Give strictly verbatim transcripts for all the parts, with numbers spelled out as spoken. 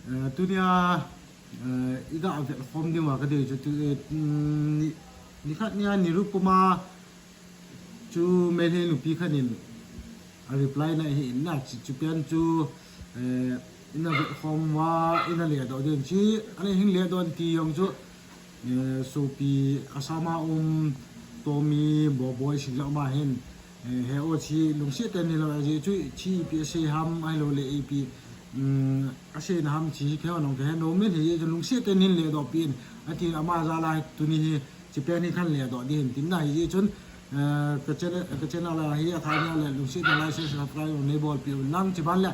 Tunia iga avel khom ding wa ka dei chu tu ni khat nia Nirupama chu Meitei nupi khat in a reply na hi in na chi chu pian chu ina ve khom wa ina le do den chi ana hin le don ti yong chu sopi asama um Tomi Boboi sing lo ma hin he o chi lungsi ten ni lo ji chu chi pi se ham ai lo le ipi a se na ham chi ke nong ke no men hi chu lungsi ten ni le do pin ati ama za la tu ni hi chi pe ni khan le do din tin na hi chun ka channel ka channel la hi a tha le lungsi ten like share subscribe ne bol pi lang chi ban le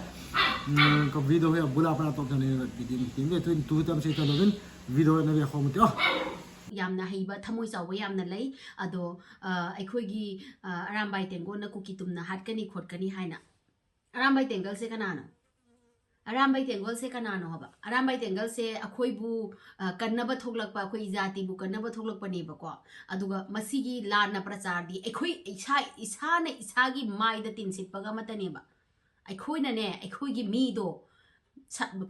ka video he bula pa to kan ne pi din tin ve tu tu tam se ta lo vin video na ve khom ti. ꯌꯥꯝꯅ ꯍꯩꯕ ꯊꯃꯣꯏ ꯆꯥꯎꯕ ꯌꯥꯝꯅ ꯂꯩ꯫ ꯑꯗꯣ ꯑꯩꯈꯣꯏꯒꯤ ꯑꯔꯥꯝꯕꯥꯏ ꯇꯦꯡꯒꯣꯜꯅ ꯀꯨꯀꯤ ꯇꯨꯝꯅ ꯍꯥꯠꯀꯅꯤ ꯈꯣꯠꯀꯅꯤ ꯍꯥꯏꯅ꯫ ꯑꯔꯥꯝꯕꯥꯏ ꯇꯦꯡꯒꯜꯁꯦ ꯀꯅꯥꯅꯣ? ꯑꯔꯥꯝꯕꯥꯏ ꯇꯦꯡꯒꯣꯜꯁꯦ ꯀꯅꯥꯅꯣ ꯍꯥꯏꯕ? ꯑꯔꯥꯝꯕꯥꯏ ꯇꯦꯡꯒꯜꯁꯦ ꯑꯩꯈꯣꯏꯕꯨ ꯀꯟꯅꯕ ꯊꯣꯛꯂꯛꯄ, ꯑꯩꯈꯣꯏ ꯖꯥꯇꯤꯕꯨ ꯀꯟꯅꯕ ꯊꯣꯛꯂꯛꯄꯅꯦꯕꯀꯣ꯫ ꯑꯗꯨꯒ ꯃꯁꯤꯒꯤ ꯂꯥꯟꯅ ꯄ꯭ꯔꯆꯥꯔꯗꯤ ꯑꯩꯈꯣꯏ ꯏꯁꯥ ꯏꯁꯥꯅ ꯏꯁꯥꯒꯤ ꯃꯥꯏꯗ ꯇꯤꯟꯁꯤꯠꯄꯒ ꯑꯃꯠꯇꯅꯦꯕ꯫ ꯑꯩꯈꯣꯏꯅꯅꯦ ꯑꯩꯈꯣꯏꯒꯤ ꯃꯤꯗꯣ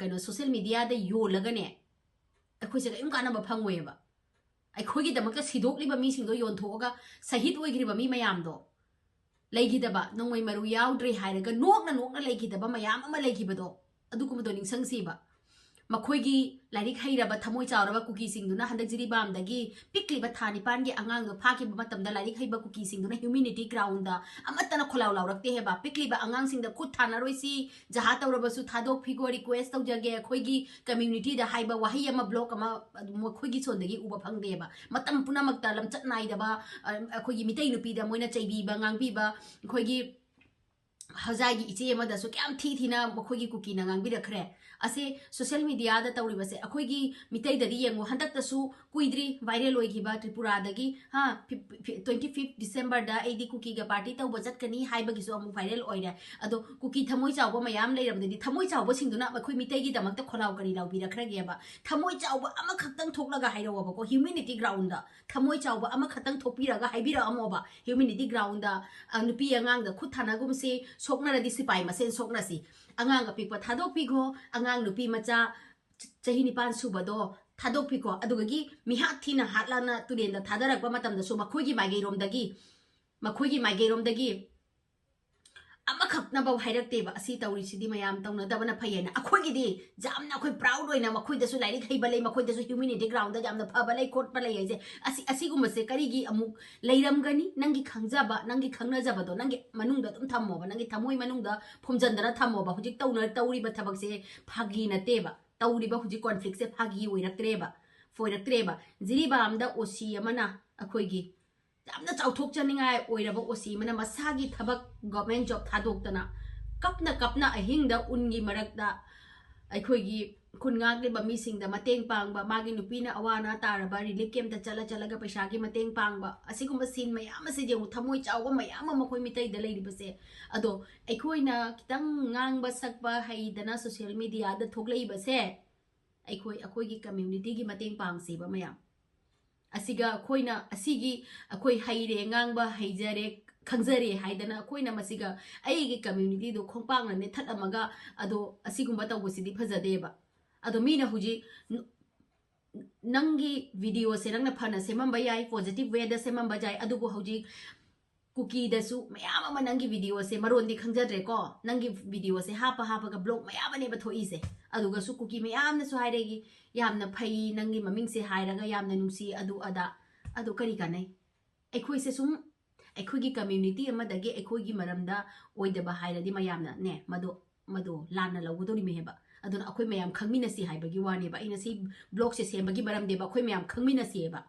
ꯀꯩꯅꯣ ꯁꯣꯁꯦꯜ ꯃꯤꯗꯤꯌꯥꯗ ꯌꯣꯜꯂꯒꯅꯦ ꯑꯩꯈꯣꯏꯁꯦ ꯀꯔꯤꯝ ꯀꯥꯟꯅꯕ ꯐꯪꯉꯣꯏꯕ꯫ ꯑꯩꯈꯣꯏꯒꯤꯗꯃꯛꯇ ꯁꯤꯗꯣꯛꯂꯤꯕ ꯃꯤꯁꯤꯡꯗꯣ ꯌꯣꯟꯊꯣꯛꯑꯒ ꯁꯍꯤꯗ ꯑꯣꯏꯈ꯭ꯔꯤꯕ ꯃꯤ ꯃꯌꯥꯝꯗꯣ, ꯂꯩꯈꯤꯗꯕ ꯅꯣꯡꯃꯩ ꯃꯔꯨ ꯌꯥꯎꯗ꯭ꯔꯦ ꯍꯥꯏꯔꯒ ꯅꯣꯛꯅ ꯅꯣꯛꯅ ꯂꯩꯈꯤꯗꯕ ꯃꯌꯥꯝ ꯑꯃ ꯂꯩꯈꯤꯕꯗꯣ, ꯑꯗꯨꯒꯨꯝꯕꯗꯣ ꯅꯤꯡꯁꯤꯡꯁꯤꯕ꯫ ꯃꯈꯣꯏꯒꯤ ꯂꯥꯏꯔꯤꯛ ꯍꯩꯔꯕ ꯊꯃꯣꯏ ꯆꯥꯎꯔꯕ ꯀꯨꯀꯤꯁꯤꯡꯗꯨꯅ ꯍꯟꯗꯛ ꯖꯤꯔꯤꯕꯥꯝꯗꯒꯤ ꯄꯤꯛꯂꯤꯕ ꯊꯥ ꯅꯤꯄꯥꯟꯒꯤ ꯑꯉꯥꯡꯗꯣ ꯐꯥꯈꯤꯕ ꯃꯇꯝꯗ ꯂꯥꯏꯔꯤꯛ ꯍꯩꯕ ꯀꯨꯀꯤꯁꯤꯡꯗꯨꯅ ꯍ꯭ꯌꯨꯃꯤꯅꯤꯇꯤ ꯒ꯭ꯔꯥꯎꯟꯗ ꯑꯃꯠꯇꯅ ꯈꯣꯜꯂꯥꯎ ꯂꯥꯎꯔꯛꯇꯦ ꯍꯥꯏꯕ꯫ ꯄꯤꯛꯂꯤꯕ ꯑꯉꯥꯡꯁꯤꯡꯗ ꯈꯨꯠ ꯊꯥꯅꯔꯣꯏꯁꯤ, ꯖꯍꯥ ꯇꯧꯔꯕꯁꯨ ꯊꯥꯗꯣꯛꯄꯤꯈꯣ, ꯔꯤꯀ꯭ꯋꯦꯁ ꯇꯧꯖꯒꯦ, ꯑꯩꯈꯣꯏꯒꯤ ꯀꯝꯃ꯭ꯌꯨꯅꯤꯇꯤꯗ ꯍꯥꯏꯕ ꯋꯥꯍꯩ ꯑꯃ ꯕ꯭ꯂꯣꯛ ꯑꯃ ꯃꯈꯣꯏꯒꯤ ꯁꯣꯟꯗꯒꯤ ꯎꯕ ꯐꯪꯗꯦꯕ꯫ ꯃꯇꯝ ꯄꯨꯝꯅꯃꯛꯇ ꯂꯝꯆꯠ ꯅꯥꯏꯗꯕ ꯑꯩꯈꯣꯏꯒꯤ ꯃꯤꯇꯩ ꯅꯨꯄꯤꯗ ꯃꯣꯏꯅ ꯆꯩꯕꯤꯕ ꯉꯥꯡꯕꯤꯕ, ꯑꯩꯈꯣꯏꯒꯤ ꯍꯧꯖꯥꯏꯒꯤ ꯏꯆꯦ ꯑꯃꯗꯁꯨ ꯀꯌꯥꯝ ꯊꯤ ꯊꯤꯅ ꯃꯈꯣꯏꯒꯤ ꯀꯨꯀꯤꯅ ꯉꯥꯡꯕꯤꯔꯛꯈ꯭ꯔꯦ꯫ ꯑꯁꯦ ꯁꯣꯁꯦꯜ ꯃꯤꯗꯤꯌꯥꯗ ꯇꯧꯔꯤꯕꯁꯦ ꯑꯩꯈꯣꯏꯒꯤ ꯃꯤꯇꯩꯗꯗꯤ ꯌꯦꯡꯉꯨ, ꯍꯟꯗꯛꯇꯁꯨ ꯀꯨꯏꯗ꯭ꯔꯤ ꯚꯥꯏꯔꯦꯜ ꯑꯣꯏꯈꯤꯕ ꯇ꯭ꯔꯤꯄꯨꯔꯥꯗꯒꯤ ꯍꯥ, ꯐꯤ- ꯐꯤ- twenty fifth Decemberꯗ ꯑꯩꯗꯤ ꯀꯨꯀꯤꯒ ꯄꯥꯔꯇꯤ ꯇꯧꯕ ꯆꯠꯀꯅꯤ ꯍꯥꯏꯕꯒꯤꯁꯨ ꯑꯃꯨꯛ ꯚꯥꯏꯔꯦꯜ ꯑꯣꯏꯔꯦ꯫ ꯑꯗꯣ ꯀꯨꯀꯤ ꯊꯃꯣꯏ ꯆꯥꯎꯕ ꯃꯌꯥꯝ ꯂꯩꯔꯕꯗꯗꯤ ꯊꯃꯣꯏ ꯆꯥꯎꯕꯁꯤꯡꯗꯨꯅ ꯑꯩꯈꯣꯏ ꯃꯤꯇꯩꯒꯤꯗꯃꯛꯇ ꯈꯣꯜꯂꯥꯎ ꯀꯔꯤ ꯂꯥꯎꯕꯤꯔꯛꯈ꯭ꯔꯒꯦꯕ? ꯊꯃꯣꯏ ꯆꯥꯎꯕ ꯑꯃꯈꯛꯇꯪ ꯊꯣꯛꯂꯒ ꯍꯥꯏꯔꯛꯑꯣꯕꯀꯣ, ꯍ꯭ꯌꯨꯃꯤꯅꯤꯇꯤ ꯒ꯭ꯔꯥꯎꯟꯗ ꯊꯃꯣꯏ ꯆꯥꯎꯕ ꯑꯃꯈꯛꯇꯪ ꯊꯣꯛꯄꯤꯔꯒ ꯍꯥꯏꯕꯤꯔꯛꯑꯝꯃꯣꯕ꯫ ꯍ꯭ꯌꯨꯃꯤꯅꯤꯇꯤ ꯒ꯭ꯔꯥꯎꯟꯗ ꯅꯨꯄꯤ ꯑꯉꯥꯡꯗ ꯈꯨꯠ ꯊꯥꯅꯒꯨꯝꯁꯤ, ꯁꯣꯛꯅꯔꯗꯤ ꯁꯤꯐꯥꯏ ꯃꯁꯦꯟ ꯁꯣꯛꯅꯁꯤ꯫ ꯑꯉꯥꯡ ꯑꯄꯤꯛꯄ ꯊꯥꯗꯣꯛꯄꯤꯈꯣ, ꯑꯉꯥꯡ ꯅꯨꯄꯤ ꯃꯆꯥ ꯆ-, ꯆꯍꯤ ꯅꯤꯄꯥꯟ ꯁꯨꯕꯗꯣ ꯊꯥꯗꯣꯛꯄꯤꯈꯣ꯫ ꯑꯗꯨꯗꯒꯤ ꯃꯤꯍꯥꯠ ꯊꯤꯅ ꯍꯥꯠꯂꯅ ꯇꯨꯔꯦꯟꯗ ꯊꯥꯗꯔꯛꯄ ꯃꯇꯝꯗꯁꯨ ꯃꯈꯣꯏꯒꯤ ꯃꯥꯏꯀꯩꯔꯣꯝꯗꯒꯤ, ꯃꯈꯣꯏꯒꯤ ꯃꯥꯏꯀꯩꯔꯣꯝꯗꯒꯤ ꯑꯃꯈꯛꯅꯐꯥꯎ ꯍꯥꯏꯔꯛꯇꯦꯕ, "ꯑꯁꯤ ꯇꯧꯔꯤꯁꯤꯗꯤ ꯃꯌꯥꯝ ꯇꯧꯅꯗꯕꯅ ꯐꯩ" ꯍꯥꯏꯅ꯫ ꯑꯩꯈꯣꯏꯒꯤꯗꯤ ꯌꯥꯝꯅ ꯑꯩꯈꯣꯏ proud ꯑꯣꯏꯅ, ꯃꯈꯣꯏꯗꯁꯨ ꯂꯥꯏꯔꯤꯛ ꯍꯩꯕ ꯂꯩ, ꯃꯈꯣꯏꯗꯁꯨ humanity groundꯗ ꯌꯥꯝꯅ ꯐꯕ ꯂꯩ, ꯈꯣꯠꯄ ꯂꯩ ꯍꯥꯏꯁꯦ꯫ ꯑꯁꯤ, ꯑꯁꯤꯒꯨꯝꯕꯁꯦ ꯀꯔꯤꯒꯤ ꯑꯃꯨꯛ ꯂꯩꯔꯝꯒꯅꯤ? ꯅꯪꯒꯤ ꯈꯪꯖꯕ, ꯅꯪꯒꯤ ꯈꯪꯅꯖꯕꯗꯣ ꯅꯪꯒꯤ ꯃꯅꯨꯡꯗ ꯑꯗꯨꯝ ꯊꯝꯃꯣꯕ, ꯅꯪꯒꯤ ꯊꯃꯣꯏ ꯃꯅꯨꯡꯗ ꯐꯨꯝꯖꯟꯗꯅ ꯊꯝꯃꯣꯕ꯫ ꯍꯧꯖꯤꯛ ꯇꯧꯅ-, ꯇꯧꯔꯤꯕ ꯊꯕꯛꯁꯦ ꯐꯥꯒꯤ ꯅꯠꯇꯦꯕ, ꯇꯧꯔꯤꯕ ꯍꯧꯖꯤꯛ conflictꯁꯦ ꯐꯥꯒꯤ ꯑꯣꯏꯔꯛꯇ꯭ꯔꯦꯕ, ꯑꯣꯏꯔꯛꯇ꯭ꯔꯦꯕ꯫ ꯖꯤꯔꯤꯕꯥꯝꯗ OC ꯑꯃꯅ ꯑꯩꯈꯣꯏꯒꯤ ꯌꯥꯝꯅ ꯆꯥꯎꯊꯣꯛꯆꯅꯤꯡꯉꯥꯏ ꯑꯣꯏꯔꯕ OC ꯑꯃꯅ ꯃꯁꯥꯒꯤ ꯊꯕꯛ, government job ꯊꯥꯗꯣꯛꯇꯅ ꯀꯞꯅ ꯀꯞꯅ ꯑꯍꯤꯡꯗ ꯎꯟꯒꯤ ꯃꯔꯛꯇ ꯑꯩꯈꯣꯏꯒꯤ ꯈꯨꯟ ꯉꯥꯛꯂꯤꯕ ꯃꯤꯁꯤꯡꯗ ꯃꯇꯦꯡ ꯄꯥꯡꯕ, ꯃꯥꯒꯤ ꯅꯨꯄꯤꯅ ꯑꯋꯥ ꯑꯅꯥ ꯇꯥꯔꯕ relief campꯇ ꯆꯠꯂ ꯆꯠꯂꯒ ꯄꯩꯁꯥꯒꯤ ꯃꯇꯦꯡ ꯄꯥꯡꯕ, ꯑꯁꯤꯒꯨꯝꯕ scene ꯃꯌꯥꯝ ꯑꯁꯤ ꯌꯦꯡꯉꯨ, ꯊꯃꯣꯏ ꯆꯥꯎꯕ ꯃꯌꯥꯝ ꯑꯃ ꯃꯈꯣꯏ ꯃꯤꯇꯩꯗ ꯂꯩꯔꯤꯕꯁꯦ꯫ ꯑꯗꯣ ꯑꯩꯈꯣꯏꯅ ꯈꯤꯇꯪ ꯉꯥꯡꯕ ꯁꯛꯄ ꯍꯩꯗꯅ social mediaꯗ ꯊꯣꯛꯂꯛꯏꯕꯁꯦ, ꯑꯩꯈꯣꯏ, ꯑꯩꯈꯣꯏꯒꯤ communityꯒꯤ ꯃꯇꯦꯡ ꯄꯥꯡꯁꯦꯕ ꯃꯌꯥꯝ꯫ ꯑꯁꯤꯒ ꯑꯩꯈꯣꯏꯅ, ꯑꯁꯤꯒꯤ ꯑꯩꯈꯣꯏ ꯍꯩꯔꯦ, ꯉꯥꯡꯕ ꯍꯩꯖꯔꯦ, ꯈꯪꯖꯔꯦ ꯍꯥꯏꯗꯅ ꯑꯩꯈꯣꯏꯅ ꯃꯁꯤꯒ ꯑꯩꯒꯤ communityꯗꯣ ꯈꯣꯡꯄꯥꯛꯅ ꯅꯦꯠꯊꯠꯂꯝꯃꯒ, ꯑꯗꯣ ꯑꯁꯤꯒꯨꯝꯕ ꯇꯧꯕꯁꯤꯗꯤ ꯐꯖꯗꯦꯕ꯫ ꯑꯗꯣ ꯃꯤꯅ ꯍꯧꯖꯤꯛ ꯅ-, ꯅꯪꯒꯤ videoꯁꯦ ꯅꯪꯅ ꯐꯅ ꯁꯦꯝꯃꯝꯕ ꯌꯥꯏ, positive wayꯗ ꯁꯦꯝꯃꯝꯕ ꯌꯥꯏ, ꯑꯗꯨꯕꯨ ꯍꯧꯖꯤꯛ ꯀꯨꯀꯤꯗꯁꯨ ꯃꯌꯥꯝ ꯑꯃ ꯅꯪꯒꯤ videoꯁꯦ ꯃꯔꯣꯟꯗꯤ ꯈꯪꯖꯗ꯭ꯔꯦꯀꯣ, ꯅꯪꯒꯤ videoꯁꯦ ꯍꯥꯞꯄ ꯍꯥꯞꯄꯒ block ꯃꯌꯥꯝ ꯑꯃꯅꯦꯕ ꯊꯣꯛꯏꯁꯦ꯫ ꯑꯗꯨꯒꯁꯨ ꯀꯨꯀꯤ ꯃꯌꯥꯝꯅꯁꯨ ꯍꯥꯏꯔꯛꯏ, "ꯌꯥꯝꯅ ꯐꯩ, ꯅꯪꯒꯤ ꯃꯃꯤꯡꯁꯦ ꯍꯥꯏꯔꯒ ꯌꯥꯝꯅ ꯅꯨꯡꯁꯤ", ꯑꯗꯨ ꯑꯗꯥ꯫ ꯑꯗꯣ ꯀꯔꯤ ꯀꯥꯟꯅꯩ? ꯑꯩꯈꯣꯏꯁꯦ ꯁꯨꯝ ꯑꯩꯈꯣꯏꯒꯤ community ꯑꯃꯗꯒꯤ ꯑꯩꯈꯣꯏꯒꯤ ꯃꯔꯝꯗ ꯑꯣꯏꯗꯕ ꯍꯥꯏꯔꯗꯤ ꯃꯌꯥꯝꯅꯅꯦ, ꯃꯗꯣ, ꯃꯗꯣ ꯂꯥꯟꯅ ꯂꯧꯒꯗꯧꯔꯤꯃꯦꯕ꯫ ꯑꯗꯨꯅ ꯑꯩꯈꯣꯏ ꯃꯌꯥꯝ ꯈꯪꯃꯤꯟꯅꯁꯤ ꯍꯥꯏꯕꯒꯤ ꯋꯥꯅꯦꯕ꯫ ꯑꯩꯅ ꯁꯤ blogꯁꯦ ꯁꯦꯝꯕꯒꯤ ꯃꯔꯝꯗꯦꯕ, ꯑꯩꯈꯣꯏ ꯃꯌꯥꯝ ꯈꯪꯃꯤꯟꯅꯁꯤꯑꯕ꯫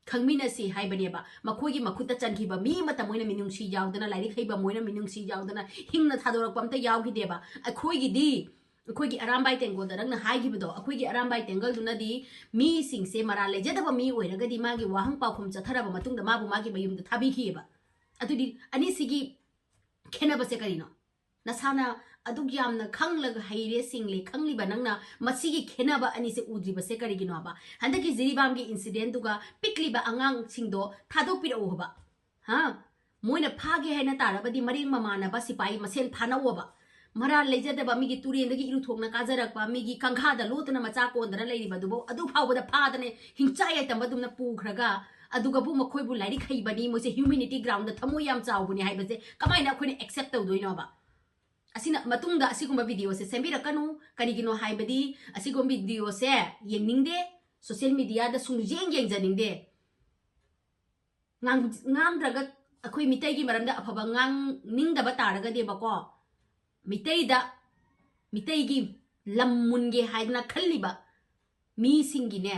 ꯈꯪꯃꯤꯟꯅꯁꯤ ꯍꯥꯏꯕꯅꯦꯕ꯫ ꯃꯈꯣꯏꯒꯤ ꯃꯈꯨꯠꯇ ꯆꯟꯈꯤꯕ ꯃꯤ ꯑꯃꯇ ꯃꯣꯏꯅ ꯃꯤꯅꯨꯡꯁꯤ ꯌꯥꯎꯗꯅ, ꯂꯥꯏꯔꯤꯛ ꯍꯩꯕ ꯃꯣꯏꯅ ꯃꯤꯅꯨꯡꯁꯤ ꯌꯥꯎꯗꯅ ꯍꯤꯡꯅ ꯊꯥꯗꯣꯔꯛꯄ ꯑꯝꯇ ꯌꯥꯎꯈꯤꯗꯦꯕ꯫ ꯑꯩꯈꯣꯏꯒꯤꯗꯤ, ꯑꯩꯈꯣꯏꯒꯤ ꯑꯔꯥꯝꯕꯥꯏ ꯇꯦꯡꯒꯣꯜꯗ ꯅꯪꯅ ꯍꯥꯏꯈꯤꯕꯗꯣ, ꯑꯩꯈꯣꯏꯒꯤ ꯑꯔꯥꯝꯕꯥꯏ ꯇꯦꯡꯒꯜꯗꯨꯅꯗꯤ ꯃꯤꯁꯤꯡꯁꯦ ꯃꯔꯥꯜ ꯂꯩꯖꯗꯕ ꯃꯤ ꯑꯣꯏꯔꯒꯗꯤ ꯃꯥꯒꯤ ꯋꯥꯍꯪ ꯄꯥꯎꯈꯨꯝ ꯆꯠꯊꯔꯕ ꯃꯇꯨꯡꯗ ꯃꯥꯕꯨ ꯃꯥꯒꯤ ꯃꯌꯨꯝꯗ ꯊꯥꯕꯤꯈꯤꯑꯕ꯫ ꯑꯗꯨꯗꯤ ꯑꯅꯤꯁꯤꯒꯤ ꯈꯦꯠꯅꯕꯁꯦ ꯀꯔꯤꯅꯣ? ꯅꯁꯥꯅ ꯑꯗꯨꯛ ꯌꯥꯝꯅ ꯈꯪꯂꯒ ꯍꯩꯔꯦ ꯁꯤꯡꯂꯦ ꯈꯪꯂꯤꯕ ꯅꯪꯅ ꯃꯁꯤꯒꯤ ꯈꯦꯠꯅꯕ ꯑꯅꯤꯁꯦ ꯎꯗ꯭ꯔꯤꯕꯁꯦ ꯀꯔꯤꯒꯤꯅꯣ ꯍꯥꯏꯕ? ꯍꯟꯗꯛꯀꯤ ꯖꯤꯔꯤꯕꯥꯝꯒꯤ incidentꯗꯨꯒ ꯄꯤꯛꯂꯤꯕ ꯑꯉꯥꯡꯁꯤꯡꯗꯣ ꯊꯥꯗꯣꯛꯄꯤꯔꯛꯎ ꯍꯥꯏꯕ꯫ ꯍꯥ? ꯃꯣꯏꯅ ꯐꯥꯒꯦ ꯍꯥꯏꯅ ꯇꯥꯔꯕꯗꯤ ꯃꯔꯦꯡ ꯃꯃꯥꯟꯅꯕ ꯁꯤꯄꯥꯍꯤ ꯃꯁꯦꯟ ꯐꯥꯅꯧꯑꯣꯕ꯫ ꯃꯔꯥꯜ ꯂꯩꯖꯗꯕ, ꯃꯤꯒꯤ ꯇꯨꯔꯦꯟꯗꯒꯤ ꯏꯔꯨꯊꯣꯛꯅ ꯀꯥꯖꯔꯛꯄ, ꯃꯤꯒꯤ ꯀꯪꯈꯥꯗ ꯂꯣꯠꯇꯨꯅ ꯃꯆꯥ ꯀꯣꯟꯗꯅ ꯂꯩꯔꯤꯕ ꯑꯗꯨꯕꯨ ꯑꯗꯨ ꯐꯥꯎꯕꯗ ꯐꯥꯗꯅ ꯍꯤꯡꯆꯥ ꯌꯥꯏꯇꯝꯕ ꯑꯗꯨꯝꯅ ꯄꯨꯈ꯭ꯔꯒ, ꯑꯗꯨꯒꯕꯨ ꯃꯈꯣꯏꯕꯨ ꯂꯥꯏꯔꯤꯛ ꯍꯩꯕꯅꯤ, ꯃꯣꯏꯁꯦ humanity groundꯗ ꯊꯃꯣꯏ ꯌꯥꯝ ꯆꯥꯎꯕꯅꯤ ꯍꯥꯏꯕꯁꯦ ꯀꯃꯥꯏꯅ ꯑꯩꯈꯣꯏꯅ accept ꯇꯧꯗꯣꯏꯅꯣꯕ? ꯑꯁꯤꯅ ꯃꯇꯨꯡꯗ ꯑꯁꯤꯒꯨꯝꯕ videoꯁꯦ ꯁꯦꯝꯕꯤꯔꯛꯀꯅꯨ꯫ ꯀꯔꯤꯒꯤꯅꯣ ꯍꯥꯏꯕꯗꯤ ꯑꯁꯤꯒꯨꯝꯕ videoꯁꯦ ꯌꯦꯡꯅꯤꯡꯗꯦ, social mediaꯗ ꯁꯨꯡꯌꯦꯡ ꯌꯦꯡꯖꯅꯤꯡꯗꯦ꯫ ꯉꯥꯡ-, ꯉꯥꯡꯗ꯭ꯔꯒ ꯑꯩꯈꯣꯏ ꯃꯤꯇꯩꯒꯤ ꯃꯔꯝꯗ ꯑꯐꯕ ꯉꯥꯡꯅꯤꯡꯗꯕ ꯇꯥꯔꯒꯗꯤꯕꯀꯣ, ꯃꯤꯇꯩꯗ, ꯃꯤꯇꯩꯒꯤ ꯂꯝ ꯃꯨꯟꯒꯦ ꯍꯥꯏꯗꯅ ꯈꯜꯂꯤꯕ ꯃꯤꯁꯤꯡꯒꯤꯅꯦ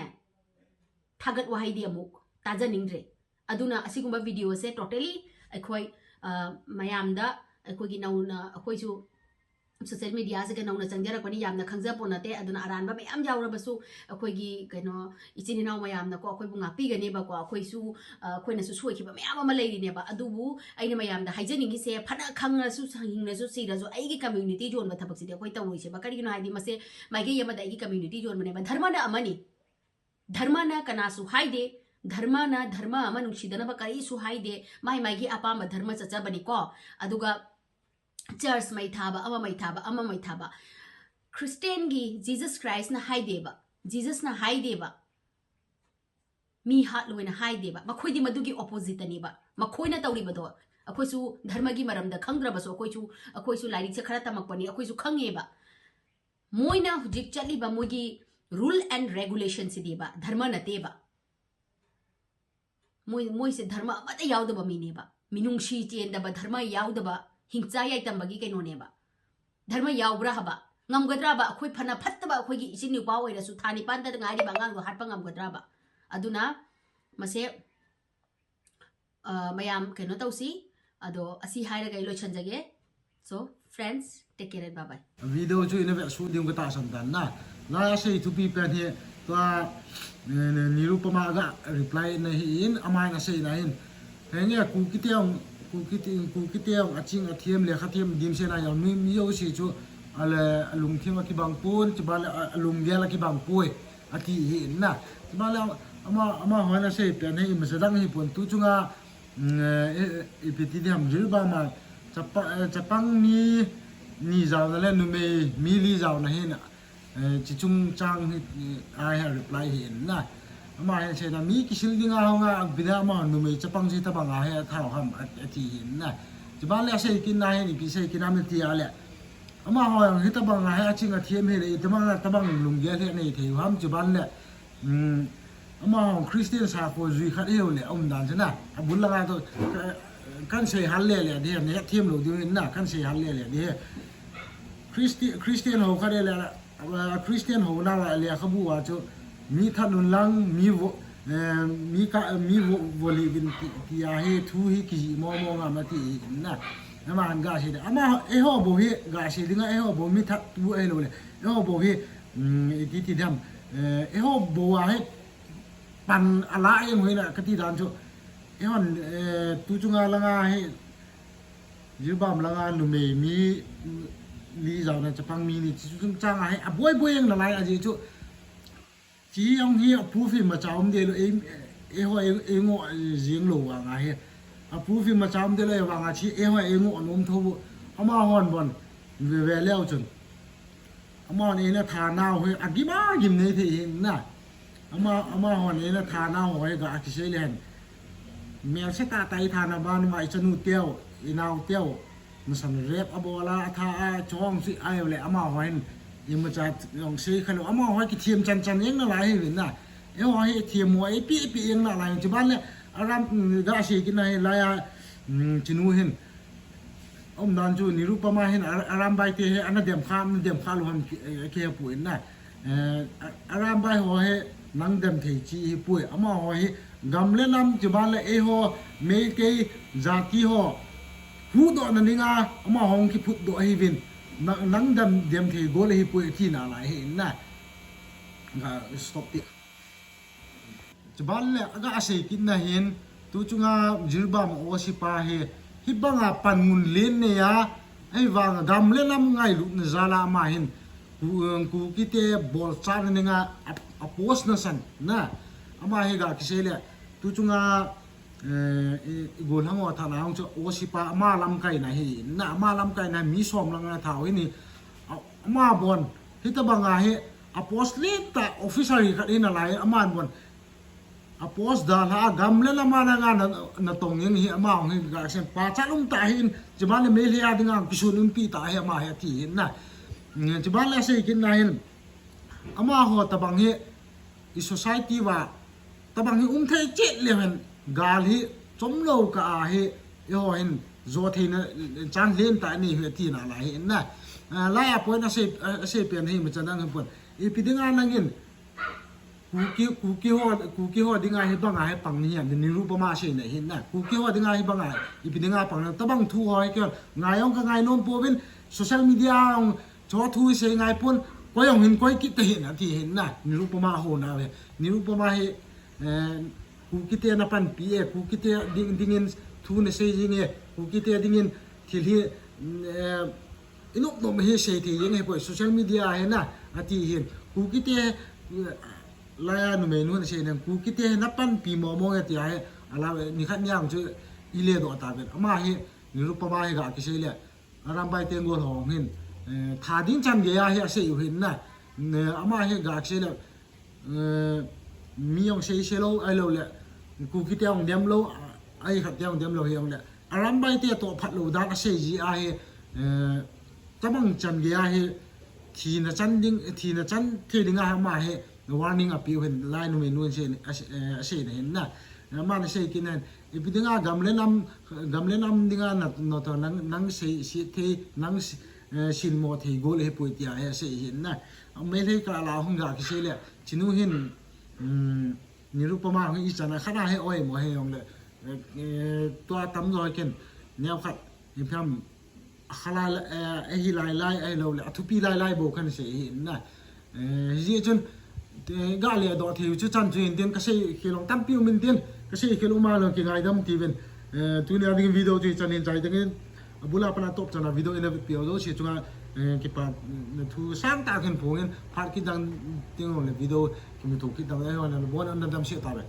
ꯊꯥꯒꯠ ꯋꯥꯍꯩꯗꯤ ꯑꯃꯨꯛ ꯇꯥꯖꯅꯤꯡꯗ꯭ꯔꯦ꯫ ꯑꯗꯨꯅ ꯑꯁꯤꯒꯨꯝꯕ videoꯁꯦ totally ꯑꯩꯈꯣꯏ, ꯑ, ꯃꯌꯥꯝꯗ, ꯑꯩꯈꯣꯏꯒꯤ ꯅꯧꯅ, ꯑꯩꯈꯣꯏꯁꯨ social mediaꯁꯤꯒ ꯅꯧꯅ ꯆꯪꯖꯔꯛꯄꯅꯤ, ꯌꯥꯝꯅ ꯈꯪꯖꯄꯣꯠ ꯅꯠꯇꯦ꯫ ꯑꯗꯨꯅ ꯑꯔꯥꯟꯕ ꯃꯌꯥꯝ ꯌꯥꯎꯔꯕꯁꯨ ꯑꯩꯈꯣꯏꯒꯤ ꯀꯩꯅꯣ ꯏꯆꯤꯟ ꯏꯅꯥꯎ ꯃꯌꯥꯝꯅꯀꯣ ꯑꯩꯈꯣꯏꯕꯨ ꯉꯥꯛꯄꯤꯒꯅꯦꯕꯀꯣ꯫ ꯑꯩꯈꯣꯏꯁꯨ, ꯑ, ꯑꯩꯈꯣꯏꯅꯁꯨ ꯁꯣꯏꯈꯤꯕ ꯃꯌꯥꯝ ꯑꯃ ꯂꯩꯔꯤꯅꯦꯕ꯫ ꯑꯗꯨꯕꯨ ꯑꯩꯅ ꯃꯌꯥꯝꯗ ꯍꯥꯏꯖꯅꯤꯡꯉꯤꯁꯦ, ꯐꯅ ꯈꯪꯉꯁꯨ, ꯍꯤꯡꯅꯁꯨ, ꯁꯤꯔꯁꯨ, ꯑꯩꯒꯤ community ꯌꯣꯟꯕ ꯊꯕꯛꯁꯤꯗꯤ ꯑꯩꯈꯣꯏ ꯇꯧꯔꯣꯏꯁꯦꯕ꯫ ꯀꯔꯤꯒꯤꯅꯣ ꯍꯥꯏꯗꯤ ꯃꯁꯦ ꯃꯥꯏꯀꯩ ꯑꯃꯗ ꯑꯩꯒꯤ community ꯌꯣꯟꯕꯅꯦꯕ꯫ ꯙꯔꯃꯅ ꯑꯃꯅꯤ, ꯙꯔꯃꯅ ꯀꯅꯥꯁꯨ ꯍꯥꯏꯗꯦ, ꯙꯔꯃꯅ ꯙꯔꯃ ꯑꯃ ꯅꯨꯡꯁꯤꯗꯅꯕ ꯀꯔꯤꯁꯨ ꯍꯥꯏꯗꯦ, ꯃꯥꯏ ꯃꯥꯏꯒꯤ ꯑꯄꯥꯝꯕ ꯙꯔꯃ ꯆꯠꯆꯕꯅꯤꯀꯣ꯫ ꯑꯗꯨꯒ church ꯃꯩ ꯊꯥꯕ, ꯑꯃ ꯃꯩ ꯊꯥꯕ, ꯑꯃ ꯃꯩ ꯊꯥꯕ꯫ ꯈ꯭ꯔꯤꯁꯇꯦꯟꯒꯤ Jesus Christꯅ ꯍꯥꯏꯗꯦꯕ, Jesusꯅ ꯍꯥꯏꯗꯦꯕ, ꯃꯤ ꯍꯥꯠꯂꯣꯏꯅ ꯍꯥꯏꯗꯦꯕ꯫ ꯃꯈꯣꯏꯗꯤ ꯃꯗꯨꯒꯤ oppositeꯇꯅꯦꯕ꯫ ꯃꯈꯣꯏꯅ ꯇꯧꯔꯤꯕꯗꯣ, ꯑꯩꯈꯣꯏꯁꯨ ꯙꯔꯃꯒꯤ ꯃꯔꯝꯗ ꯈꯪꯗ꯭ꯔꯕꯁꯨ, ꯑꯩꯈꯣꯏꯁꯨ, ꯑꯩꯈꯣꯏꯁꯨ ꯂꯥꯏꯔꯤꯛꯁꯦ ꯈꯔ ꯇꯝꯃꯛꯄꯅꯤ, ꯑꯩꯈꯣꯏꯁꯨ ꯈꯪꯉꯦꯕ꯫ ꯃꯣꯏꯅ ꯍꯧꯖꯤꯛ ꯆꯠꯂꯤꯕ ꯃꯣꯏꯒꯤ rule and regulationꯁꯤꯗꯤꯕ ꯙꯔꯃ ꯅꯠꯇꯦꯕ꯫ ꯃꯣꯏ, ꯃꯣꯏꯁꯦ ꯙꯔꯃ ꯑꯃꯠꯇ ꯌꯥꯎꯗꯕ ꯃꯤꯅꯦꯕ꯫ ꯃꯤꯅꯨꯡꯁꯤ ꯆꯦꯟꯗꯕ, ꯙꯔꯃ ꯌꯥꯎꯗꯕ, ꯍꯤꯡꯆꯥ ꯌꯥꯏꯇꯝꯕꯒꯤ ꯀꯩꯅꯣꯅꯦꯕ꯫ ꯙꯔꯃ ꯌꯥꯎꯕ꯭ꯔꯥ ꯍꯥꯏꯕ? ꯉꯝꯒꯗ꯭ꯔꯕ? ꯑꯩꯈꯣꯏ ꯐꯅ ꯐꯠꯇꯕ ꯑꯩꯈꯣꯏꯒꯤ ꯏꯆꯤꯟ ꯅꯨꯄꯥ ꯑꯣꯏꯔꯁꯨ, ꯊꯥ ꯅꯤꯄꯥꯟꯗ ꯉꯥꯏꯔꯤꯕ ꯑꯉꯥꯡꯗꯣ ꯍꯥꯠꯄ ꯉꯝꯒꯗ꯭ꯔꯕ? ꯑꯗꯨꯅ ꯃꯁꯦ, ꯑ, ꯃꯌꯥꯝ ꯀꯩꯅꯣ ꯇꯧꯁꯤ꯫ ꯑꯗꯣ ꯑꯁꯤ ꯍꯥꯏꯔꯒ ꯑꯩ ꯂꯣꯏꯁꯟꯖꯒꯦ꯫ So, friends, take care and bye bye. Video chu ina ve su ding ka ta sam dan na. La ya sei thu pi pen he, tua, eh, Nirupama ga reply na hi in, amai na sei na hin. Henge, Kuki te ong, Kuki te, Kuki te ong, a ching a thiam le kha thiam dim se na ya, mi, mi yo si chu, a le, a lung thiam a kibang pun, chi ba le, a, a lung gel a kibang pui, a ti hi in na. Chi ba le, ama, ama hoi na sei pen he, ma sa dang hi pun tu chunga, Ipi ti ding ham, Jeroboam a chapang mi ni jaona le numei mi li jaona hin, chi chungchang hi a hi reply hi in na. Ama hin seina mi kisil dinga hung a bina ama numei chapang chi tabang a hi a thau ham a thi hi in na. Chuban le a sei kit na hin ipi sei kit na mi ti a le, amaho jong hitabang a hi a ching a thiam hi le, itabang a tabang lunggel hi nei thei u ham chuban le, amaho Christian sakho jui khat hi u le, um dan chu na. Abul langa to kan sei hal le le di, ne thiam lou di na, kan sei hal le le di. Christi-, Christian ho khat le, Christian ho na le khabu a chu mi that un lang, mi vo, mi ka, mi vo, vo li vin ti a hi thu hi kiji mo mo nga ma ti na. Ama han ga sei de. Ama eiho bou hi ga sei dinga, eiho bou mi that tu a hi lou le. Eiho bou hi, iti ti ding ham, eiho bou a hi pan a la eng hoi na kati dan chu. Eihon, tu chunga langa hi, Jeroboam langa numei mi li jaona chapang mi ni chi chungchang a hi a boi boi eng na lai a ji chu. Chi jong hi a proof imacha um de lou, eiho ei ngoh jing lou vang a hi. A proof imacha um de lou vang a chi eiho ei ngoh nom tho u. Amahon bon ve ve leu chun, amahon eina tha nau hi a gim a gim nei thei hi na. Ama, amahon eina tha nau ho hi ga kisei le hen, melse tah tah i tha na ban uva i chanu teu, i nau teu, nasan rape a bol a, a tha a, chong si a le, amaho hin imacha jong sei kha lou, amaho kithiam chan chan jeng na lai hi vin na. Eiho hi thiam mo, ipi ipi jeng na lai chuban le, aram, ga sei kit na hi lai a, chinu hin, um dan chu Nirupama hin Arambai te hi ana dem kha, ana dem kha lou ham ki, ki he pu in na. Arambai ho hi nang dem thei chi hi pui. Amaho hi gam le nam chuban le eiho Meitei jati ho huhdoh na dinga amaho hung kiphutdoh hi vin. Nang, nang dem, dem thei gol hi pui ti na lai hi in na. Ga stop ti. Chuban le aga sei kit na hin, tu chunga Jeroboam o sipa hi, hibanga panmun len nei a, ahivanga gam le nam ngailutna jal a ama hin, Ku, Kukite bolchatna dinga a, a post nasan na. Ama hi ga kisei le, tu chunga eh, i, i gol hang o thana hong chu o sipa ama lamkaina hi, na ama lamkaina mi som lang na thau hi ni, a, ama bon, hita banga hi, a post le ta officer hi khat hi na lai, ama bon, a post da la, a gam le lama na nga na, na tong ing hi, ama hong hi ga sen, pa cha lum ta hin, chiban le me le a dinga, kisun un pi ta hi, ama hi ti hin na. Mm, chiban le sei kin na hin, ama ho tabang hi, i society wa, tabang hi um thei chet le hen, gal hi, chom lo ka a hi, i ho hin, zo thei na, chan len ta ni hi ti na la hi na. Ah, la a point a sei, a sei pen hi, ma chan ang pon. I pi dinga nangin, Kuki, Kuki ho, Kuki ho dinga hi banga hi pang ni hi, Nirupama sei na hi na. Kuki ho dinga hi banga, i pi dinga pang na, tabang thu ho hi kyo, ngai ong ka ngai nom po vin, social media ong, cho thu sei ngai pon, koi ong hin koi kit ta hi na ti hi na. Nirupama ho na ve. Nirupama hi, eh, Kuki te na pan pi e, Kuki te ding, dingin thu na sei jing e, Kuki te dingin thil hi, eh, i nop nop hi sei thei jing hi poi, social media hi na, a ti hin. Kuki te, eh, la ya nu me nu na sei nang, Kuki te na pan pi mo mo e ti a hi, ala ni khat ni ang chu i le do ta ven. Ama hi, Nirupama hi ga ki sei le, Arambai Tenggol ho hin, eh, tha ding chan ge ya hi a sei u hin na. Ne, ama hi ga ki sei le, eh, mi ong sei sei lo, ai lo le, Kuki te ong dem lo, ai khat te ong dem lo hi ong le. Arambai te to phat lo dan a sei ji a hi, eh, tabang chan ge a hi, thina chan ding, thina chan thei ding a ama hi, warning a piu hin, lai nu me nu sei, a sei, eh, a sei na hin na. Ama na sei kin hin, i pi dinga gam le nam, gam le nam dinga na, no to nang, nang sei, si thei, nang si, eh, sin mo thei gol hi pui ti a hi a sei hin na. Me le ka la hong ga ki sei le, chinu hin, mm, Nirupama hong i chan a khana hi oi mo hi ong le. Eh, eh, tua tam zo ken, neo khat, i phiam, a khala, eh, eh, hi lai lai, ai lo le, a thupi lai lai bo kan sei hi na. Eh, hi ji chun, eh, ga le do thei chu chan chu hin tin ka sei khel ong tam pi um in tin, ka sei khel um a lo ki ngai dam ti ven. Eh, tuni a ding video chu chan hin chai ding in, a bula pana top chana video in a pi o do si chunga, eh, ki pa, mm, thu sang ta khen phong in, phat ki dang ting ong le video, ki mu thu ki dang ai ho na bon an dam si ta ve.